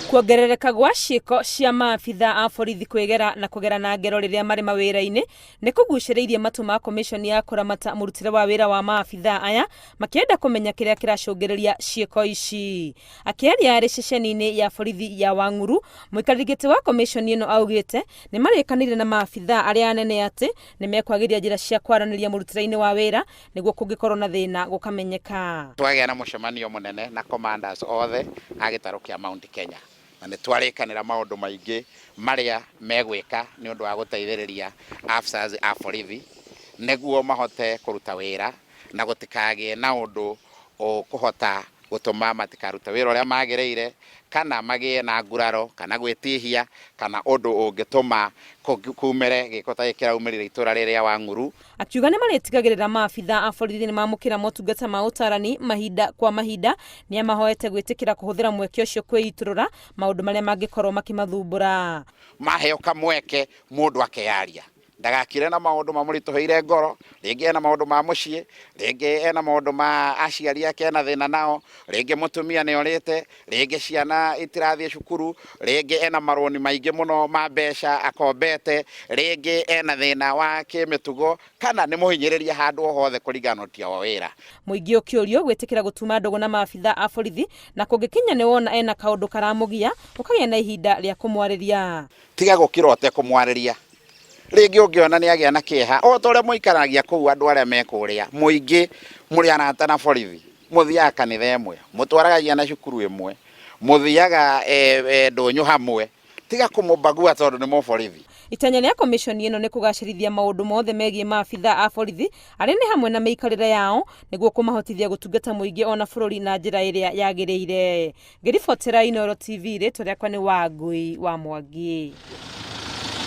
Kuongerereka gwa ciĩko cia maabitha a borithi kwĩgera na kũgerana ngero rĩrĩa marĩ mawĩra-inĩ nĩ kũgucĩrĩirie matũ ma komĩconi ya kũramata mũrutĩre wa wĩra wa maabitha aya makĩenda kũmenya kĩrĩa kĩracũngĩrĩria ciĩko ici. Akĩaria arĩ ceceni-inĩ ya borithi ya Wang'uru, mũikarĩri gĩtĩ wa komĩconi ĩno augĩte nĩ marĩkanĩire na maabitha arĩa anene atĩ nĩ mekwagĩria njĩra cia kwaranĩria mũrutĩre-inĩ wa wĩra nĩguo kũngĩkorwo na thĩna gũkamenyeka. Twagĩa na mũcemanio mũnene na commanders othe a gĩtarũ kĩa Mount Kenya na nĩ twarĩkanĩra maũndũ maingĩ marĩa megwĩka nĩ ũndũ wa gũteithĩrĩria officers a borithi nĩguo mahote kũruta wĩra na gũtikagĩe na ũndũ ũkũhota gũtũma matikarute wĩra ũrĩa magĩrĩire kana magĩe na nguraro kana gwĩtihia kana ũndũ ũngĩtũma kumĩre gĩko ta gĩkĩ kĩraumĩrire itũra rĩrĩa Wang'uru. Akiuga nĩ marĩtigagĩrĩra maabitha a borithi nĩ mamũkĩra motungata ma ũtarani mahinda kwa mahinda. Nĩ amahoete gwĩtĩkĩra kũhũthĩra mweke ũcio kwĩitũrũra maũndũ marĩa mangĩkorwo makĩmathumbũra. Maheo kamweke mũndũ akeyaria ndagakire na maũndũ mamũritũhĩire ngoro, rĩngĩ ena maũndũ ma mũciĩ, rĩngĩ ena maũndũ ma aciari ake ena thĩna nao, rĩngĩ mũtumia nĩ orĩte, rĩngĩ ciana itirathiĩ cukuru, rĩngĩ ena marũni maingĩ mũno ma mbeca akombete, rĩngĩ ena thĩna wa kĩmĩtugo kana nĩ mũhinyĩrĩrie handũ o hothe kũringana na ũruti wa wĩra. Mũingĩ ũkĩũrio gwĩtĩkĩra gũtuma ndũgũ na maabitha a borithi na kũngĩkinya nĩ wona ena kaũndũ karamũgia ũkagĩa na ihinda rĩa kũmwarĩria. Tiga gũkira ũtekũmwarĩria. Rĩngĩ ũngĩona nĩ agĩa na kĩeha o ta ũrĩa mũikaranagia kũu andũ arĩa me kũrĩa mũingĩ mũrĩ arata na borithi, mũthiaga kanitha ĩmwe, mũtwaraga ciana cukuru ĩmwe, mũthiaga ndũnyũ hamwe, tiga kũmũmbagua tondũ nĩ mũborithi. Itanya rĩa komĩconi ĩno nĩ kũgacĩrithia maũndũ mothe megiĩ maabitha a borithi arĩa nĩ hamwe na mĩikarĩre yao nĩguo kũmahotithia gũtungata mũingĩ ona bũrũri na njĩra ĩrĩa yagĩrĩire. Ngĩribotera Inooro TV, rĩtwa rĩakwa nĩ Wangui wa Mwangi.